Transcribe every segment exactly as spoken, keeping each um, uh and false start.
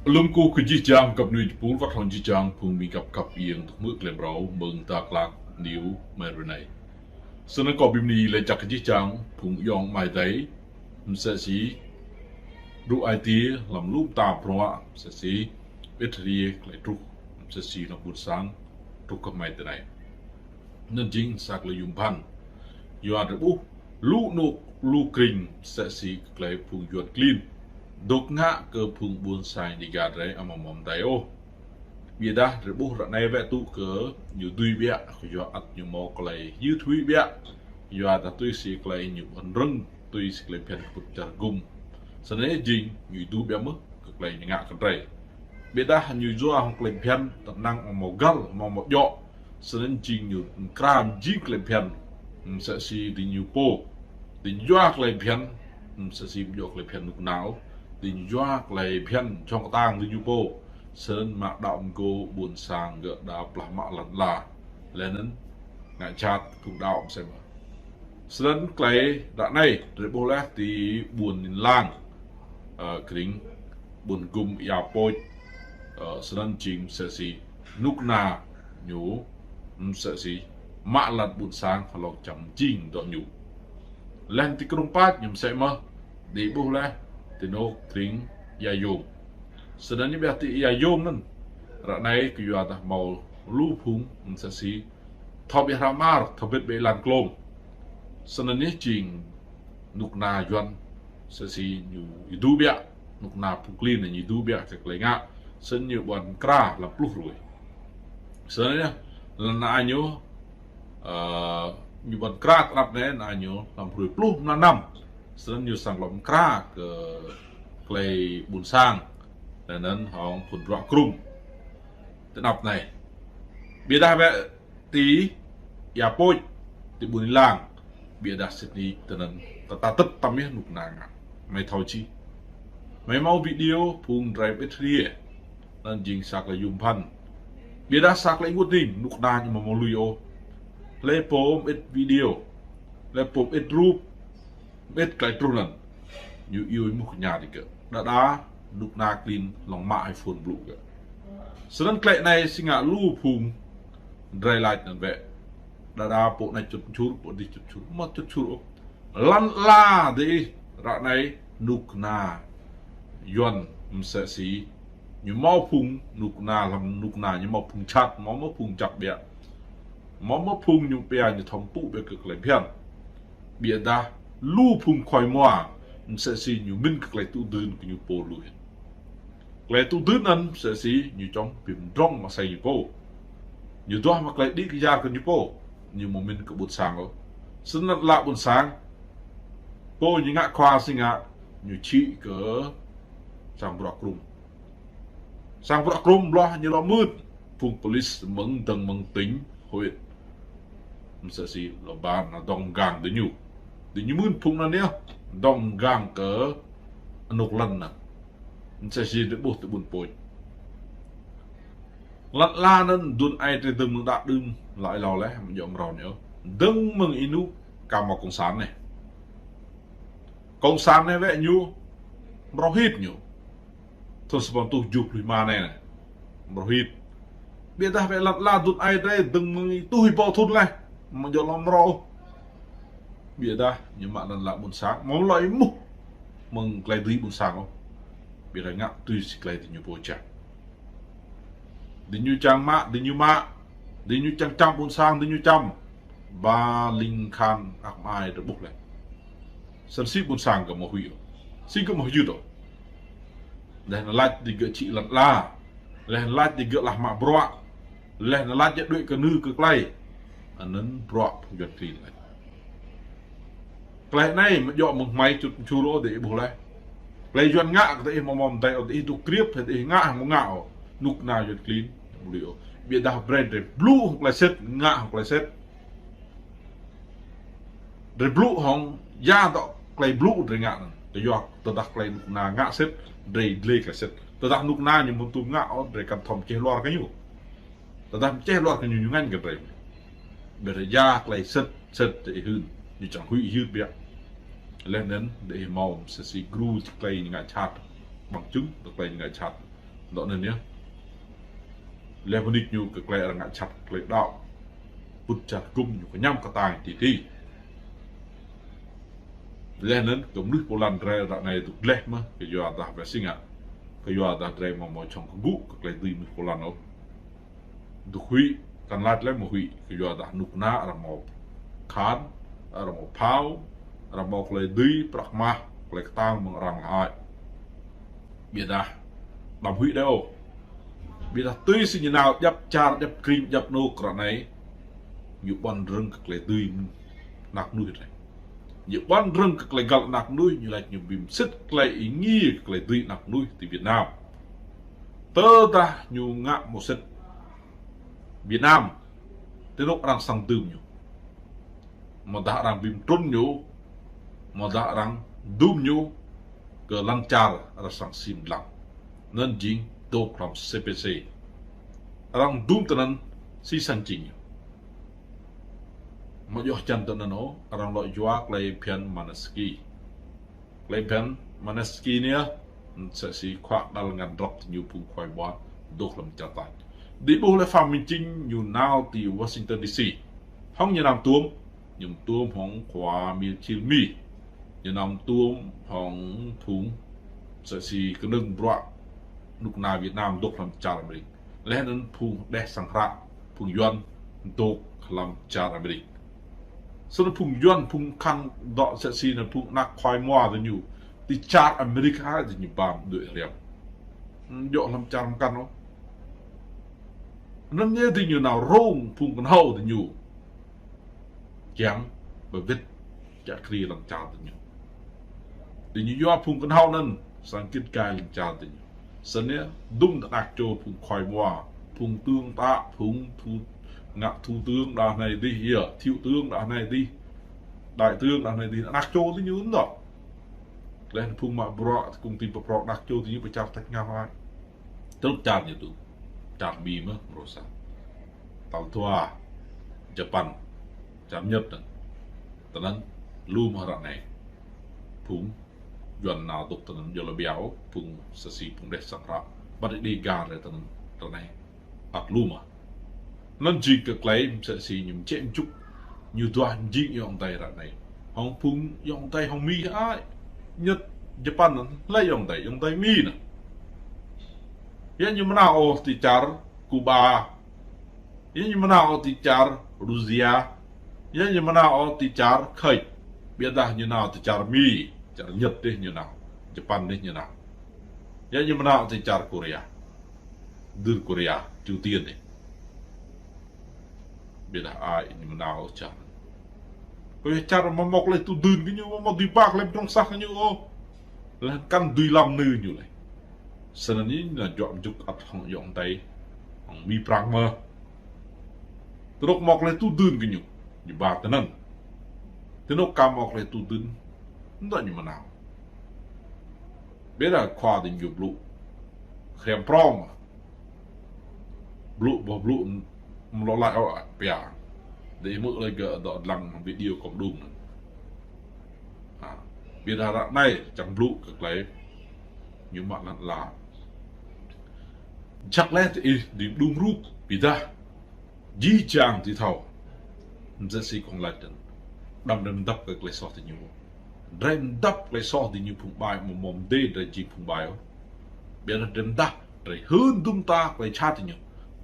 Lŏm kơ gih jih jang găp djuai jơpul wăt hăng jih jang phung ƀing găp găp iăng tơhmư̆ klei mrâo mơ̆ng Dak Lak News mơ̆ng hrơi anai. Snăn kâo ƀing ni lĕ čăk gih jih jang phung ayŏng amai adơi, msĕ si dŏ ai tiê hlăm lŏm ta bruă, msĕ si ƀiă hriê klei truh, msĕ si hlăm ƀuôn sang truh kơ amai adơi anai. Anăn jing sa klei yôm bhăn. Yua drei ƀuh lu anôk lu krĭng msĕ si klei phung Yuăn klin dôk ngă kơ phung ƀuôn sang Dega drei amâo mâo mdei ôh. Ƀiădah drei ƀuh ră anai wĕ tŭ kơ ñu dưi ƀiă, kơ yua ăt ñu mâo klei yưt huĭ ƀiă. Yua dah tui si klei ñu ƀuăn rơ̆ng, tui si klei bhiăn kơ put čar gŭm. Snăn jing ñu êdu ƀiă mơh kơ klei ñu ngă kơ drei. Ƀiădah ñu yua hŏng klei bhiăn tơnăng amâo mâo găl, amâo mâo djŏ. Snăn jing ñu mkra mjing klei bhiăn, msĕ si diñu pô. Diñu yua klei bhiăn, msĕ si amâo djŏ klei bhiăn knŭk kna ôh. Diñu yua klei bhiăn jhŏng kơtang diñu pô. Snăn mă đaŏ mgô ƀuôn sang gơ̆ đa plah mă lăn ala. Leh anăn ngă jhat phung đaŏ msĕ mơh. Snăn klei ră anai drei ƀuh leh ti ƀuôn Ninh Lang, ơ, krĭng ƀuôn gŭm Ia Pôč, ơ, snăn jing msĕ si knŭk kna ñu msĕ si mă lăn ƀuôn sang hlŏng čăm jing dŏ ñu. Leh ti Krông Pač ñu msĕ mơh, drei ƀuh leh ti anôk krĭng Ia Yôm. Snăn ñu ƀiă ti Ia Yôm anăn, ră anai kơ yua dah mâo lu phung msĕ si thâo ƀiă hră mơar, thâo bĭt ƀiă êlan klông. Snăn ñu jing knŭk kna Yuăn, msĕ si ñu êdu ƀiă, knŭk kna phung klin ñu êdu ƀiă kơ klei ngă, snăn ñu ƀuăn mkra hlăm pluh hruê. Snăn ñu, lăn anăn ñu, ơ, ñu ƀuăn mkra tơnap anei, anăn ñu hlăm hruê pluh mlan năm. Snăn ñu srăng lŏ mkra kơ klei ƀuôn sang, leh anăn hŏng phŭn bruă krŭng tơnap anei. Ƀiădah wĕ ti Ia Pôč, ti ƀuôn Ninh Lang. Ƀiădah sĭt nik tinăn tơdah tơ̆t tăm yơh knŭk kna ngă. Hmei thâo čih. Hmei mâo video phung drei ƀiă hriê. Anăn jing sa klei yôm bhăn. Ƀiădah sa klei ênguôt hơning, knŭk kna ñu amâo mâo lui ôh. Hlei pô mơĭt video, hlei pô mơĭt rup, mơĭt klei truh anăn, ñu iêu êmuh kơ ñu digơ̆. Đa đa knŭk kna klin hlŏng mă iPhone blŭ gơ̆. Snăn klei anei si ngă lu phung drei lač anăn wĕ. Đa đa pô anei čŭt čur, pô dih čŭt čur, amâo čŭt čur ôh. Lăn ala diih ră anai knŭk kna Yuăn msĕ si ñu mâo phung knŭk kna hlăm knŭk kna ñu mâo phung jhat, mâo mâo phung jăk ƀiă. Mâo mâo phung ñu pia ñu thâo mpŭ ƀiă kơ klei bhiăn. Ƀiădah lu phung khua mua, msĕ si ñu mĭn kơ klei tŭ dưn kơ ñu pô lu hĭn. Klei tŭ dưn anăn msĕ si ñu čŏng bi mdrŏng mă asei ñu pô. Ñu duah mă klei đĭ kyar kơ ñu pô. Ñu amâo mĭn kơ ƀuôn sang ôh. Snăn lăn ala ƀuôn sang, pô ñu ngă khua si ngă, ñu čhĭ kơ sang bruă krŭng. Sang bruă krŭng blah ñu lŏ mưt phung police mơ̆ng dơ̆ng mơ̆ng tỉnh huyện. Msĕ si lŏ ba anăn dŏng mgang diñu. Diñu mưn phung anăn yơh dŏng mgang kơ anôk lăn anăn. Msĕ si drei ƀuh ti ƀuôn Pôč. Lăn ala anăn dŭn ai drei dơ̆ng mơ̆ng đă đưm lăi lâo leh, amâo djŏ mrâo ñu. Dơ̆ng mơ̆ng ênuk ka mâo cộng sản anei. Cộng sản anei wĕ ñu mrâo hĭt ñu. Thŭn sa păn êtuh kjuh pluh lima anei, anei. Mrâo hĭt. Ƀiădah wĕ lăn ala dŭn ai drei dơ̆ng mơ̆ng êtuh êbâo thŭn leh. Amâo djŏ lŏ mrâo ôh. Ƀiădah ñu mă lăn ala ƀuôn sang, amâo lŏ êmuh mơ̆ng klei dưi ƀuôn sang ôh. Ƀiădah ngă tui si klei diñu pô čang. Diñu čang mă, diñu mă. Diñu čang čăm ƀuôn sang, diñu čăm. Ba ling khan ak mai drei ƀuh leh. Snăn si ƀuôn sang gơ̆ amâo huĭ ôh. Si gơ̆ amâo hyưt ôh. Leh anăn lač digơ̆ čhĭ lăn ala. Leh anăn lač digơ̆ lah mă bruă. Leh anăn lač jă đuĕ kơ nư kơ klei. Anăn bruă phung Yuăn klin lač. Klei anei amâo djŏ mơ̆ng hmei čŭt čur ôh, diih ƀuh leh. Klei Yuăn ngă kơ diih amâo mâo mdei ôh, diih dôk kriêp, diih ngă amâo ngă ôh. Knŭk kna Yuăn klin, amâo lui ôh. Ƀiădah brei drei blŭ hŏng klei sĭt, ngă hŏng klei sĭt. Drei blŭ hŏng ya dŏ klei blŭ drei ngă anăn. Tơdah, tơdah klei knŭk kna ngă sĭt, drei dlei klei sĭt. Tơdah knŭk kna ñu amâo tuôm ngă ôh, drei kăn thâo mčeh luar kơ ñu. Tơdah mčeh luar kơ ñu, ñu ngăn kơ drei. Ƀiădah ya klei sĭt, sĭt diih hưn, ñu čang huĭ hyưt ƀiă. Leh anăn diih mâo msĕ si gru ti klei ñu ngă jhat, bằng chứng ti klei ñu ngă jhat. Dŏ anŭn yơh. Laih mơnuih ñu kơ klei arăng ngă čăt klei đaŏ. Pŭt čar gŭm ñu kơñăm kơtang titi. Laih anŭn kơ mơnuih Poland drei ră anai dŏ gleh mơ̆, kơ yua dah wĕ sing ngă. Kơ yua dah drei mơ̆ mơ̆ čŏng kơ gŭ kơ klei dưi mơnuih Poland ôh. Dŏ huĭ, kăn laĭ lĕ mơ̆ huĭ, kơ yua dah nuk na arăng mơ̆ khan, arăng mơ̆ phao, arăng mơ̆ klei dưi, prăk mah, klei kơtang mơ̆ng arăng lăi. Ƀiădah, đăm huĭ đơi ôh. Ƀiădah tui si ñu nao djăp čar, djăp kring, djăp anôk ră anai, ñu ƀuăn rơ̆ng kơ klei dưi anak mơnuih drei. Ñu ƀuăn rơ̆ng kơ klei găl anak mơnuih, ñu laĭ ñu bi msĭt klei êngiê kơ klei dưi anak mơnuih ti Việt Nam. Tơdah ñu ngă mơ̆ sĭt Việt Nam, ti anôk arăng srăng dưm ñu. Mơ̆ dah arăng bi mtrŭn ñu, mơ̆ dah arăng dưm ñu kơ lăn čar arăng srăng sim lăng. Anŭn jing dŏ hlăm C P C. Arăng dưm tơ anŭn si srăng jing ñu. Mơ̆ yơh čăn tơ anŭn ôh, arăng lŏ yua klei phiăn Magnitsky. Klei phiăn Magnitsky anai, msĕ si khua đăl ngăn drăp ti ñu phung khua ƀuăn dŏ hlăm čar tač. Dih ƀuh lĕ Phạm Minh Chính ñu nao ti Washington D C. Hŏng ñu nao tuôm, ñu tuôm hŏng khua Mi čil Mi. Ñu nao tuôm hŏng phung msĕ si kơnơ̆ng bruă nuk na Việt Nam dŏ hlăm čar Amêrik. Laih anŭn phung đeh sang hră, phung Yuan dŏ hlăm čar Amêrik. Snăn phung Yuan, phung khăn dŏ msĕ si anŭn phung anak khua mua tơ ñu. Ti čar Amêrik hai tơ ñu bam đuĕ hriăm. Dŏ hlăm čar mkăn ôh. Anŭn ñu tơ ñu nao rông phung kơnhâo tơ ñu. Kiăng ba wĭt čă kri lăn čar tơ ñu. Tơ ñu yua phung kơnhâo anŭn, srăng gĭt gai lăn čar tơ ñu. Snăn yơh, dŭm tơ anak čô phung khua mua, phung tướng tá, phung thủ, ngă thủ tướng đah anai dih, yơh, thiếu tướng đah anai dih, đại tướng đah anai dih, anak čô tơ ñu dŏ. Laih phung mă bruă, công ty pơprŏng anak čô tơ ñu pơ čar tač ngă hơăi. Truh čar ñu tŭ. Čar Mi mơ̆, mrô sa. Tal dua, Japan. Čar Nhật anŭn. Tơ anŭn, lu mơ̆ ră anai. Phung Yuan nao dŏ tơ anŭn, yua lĕ biă ôh, phung msĕ si phung đeh sang hră. Ƀă đĭ ga ră tơ anŭn, ră anai. Ăt lu mơ̆. Anŭn jing kơ klei msĕ si ñu mčĕ mčŭk, ñu duah jing ayŏng adei ră anai. Hŏng phung ayŏng adei hŏng Mi hơăi. Nhật, Japan anŭn, hlơi ayŏng adei, ayŏng adei Mi anŭn. Yua ñu mơnao ôh ti čar Cuba. Yua ñu mơnao ôh ti čar Russia. Yua ñu mơnao ôh ti čar Khơi. Ƀiădah ñu nao ti čar Mi, čar Nhật dih ñu nao. Japan dih ñu nao. Yua ñu mơnao ôh ti čar Korea. Dưr Korea, Triều Tiên anai. Ƀiădah ai ñu mơnao ôh čar. Kơ yua čar mơ̆ mŏk lĕ tŭ dưn kơ ñu, mơ̆ mŏk dưi bak lĕ pơdrŏng sah kơ ñu ôh. Laih kăn dưi lăm nư ñu lĕ. Snăn ñu nao juă mčŭk ăt hŏng ayŏng adei, hŏng Mi Prăng mơ̆. Tơ anôk mŏk lĕ tŭ dưn kơ ñu, ñu ba tơ anŭn. Tơ anôk ka mŏk lĕ tŭ dưn, dŏ ñu mơnao. Ƀiădah khua dih ñu blŭ. Hriăm prŏng. Blŭ, boh blŭ, mlŏ lač ôh, pia. Dih mơ̆ lĕ gơ̆ dŏ dlăng video kâo mđung anŭn. Ha, ƀiădah ră anai, čang blŭ kơ klei ñu mă lăn ala. Čăk lĕ tơ ih, dih mđung rup, ƀiădah. Jih jang ti thâo. Msĕ si kông lač tăn. Đăm drei mdăp kơ klei soh ti ñu. Drei mdăp klei soh ti ñu phung ƀai, mơ̆ mơ̆ mdê drei jing phung ƀai ôh. Ƀiădah drei mdăp, drei hưn dŭm ta klei čhat ti ñu.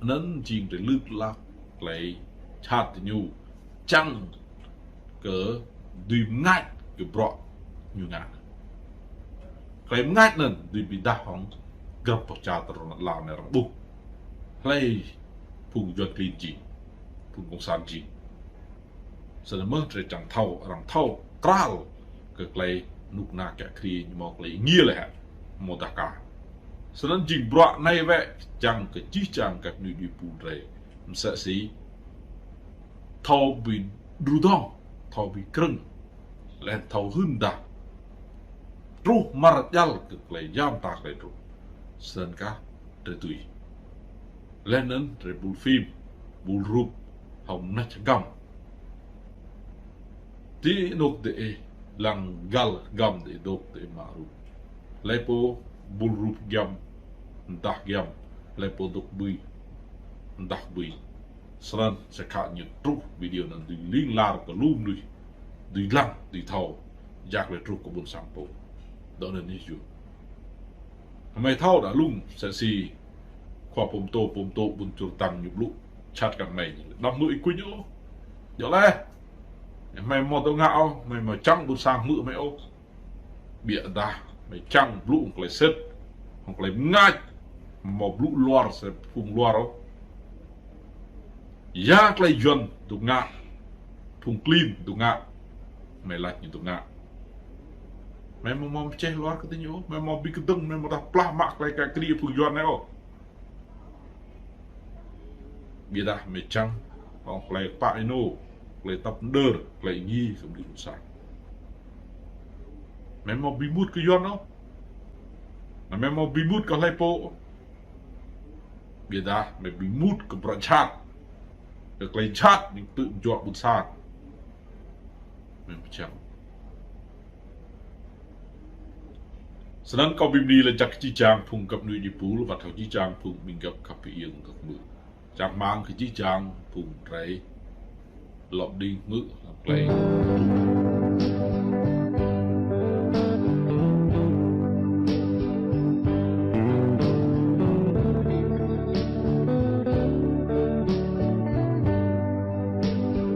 Anŭn jing drei lŭk lăk klei čhat ti ñu. Čang kơ dưi mngač kơ bruă ñu ngă. Klei mngač anŭn dưi bi dah hŏng grăp boh čar tơdron lăn ala anai arăng ƀuh. Hlơi phung Yuan klin jing, phung cộng sản jing. Snăn mơ̆ drei čang thâo, arăng thâo kral kơ klei nuk na kiă kriê ñu mâo klei êngiê lĕ hă, mơ̆ dah ka. Snăn jing bruă anai wĕ čang kơ jih jang gah mơnuih djuai pul drei. Msĕ si thâo bi đru dŏng, thâo bi krơ̆ng, laih thâo hưn dah. Truh mơ̆r djăl kơ klei yam ta klei truh. Snăn kah drei tui. Laih anŭn drei ƀuh phim, ƀuh rup, hŏng mneh găm. Ti anôk dih ih lăng găl găm dih dôk dih mă rup. Hlei pô ƀuh rup găm Mdah giăm, hlơi pô dŏ ƀơi mdah ƀơi. Snăn, sa khă ñu truh video anăn dưi ling lar kơ lu mnuih, dưi lăng, dưi thâo, jak lĕ truh kơ ƀuôn sang pô. Dŏ anăn ñu yua. Hmei thâo đa lung, sa si, khua pô mtô, pô mtô, ƀuôn čur tăng ñu blŭ, čăt kơ hmei. Đăm mơ̆ ih kuñ ôh. Djŏ lĕ. Hmei mâo tơ ngă ôh, hmei mâo čang ƀuôn sang hmư̆ hmei ôh. Ƀiădah, hmei čang blŭ hŏng klei sĭt, hŏng klei mngač, mâo blŭ luar sa phung luar ôh. Ya klei Yuăn dŏ ngă, phung klin dŏ ngă, hmei lač ñu dŏ ngă. Hmei mâo mơ̆ mčeh luar kơ tơ ñu ôh, hmei mâo bi kdơ̆ng, hmei mâo tah plah mă klei ka kri phung Yuăn anei ôh. Ƀiădah hmei čang, hŏng klei kpă ênô, klei tăp mđơr, klei êngiê, kơ mđĭ ƀuôn sang. Hmei mâo bi mŭt kơ Yuăn ôh. Hmei mâo bi mŭt kơ hlei pô. Ƀiădah hmei bi mŭt kơ bruă jhat. Kơ klei jhat, ñu tŭ juă ƀuôn sang. Hmei mčang. Snăn kâo bi mni lač jăk kơ jih jang phung găp mnuih djuai êpul, wăt hŏng jih jang phung ƀing găp khăp hơiêng găp mnuih. Čang hmăng kơ jih jang phung drei lŏ đing hmư̆ klei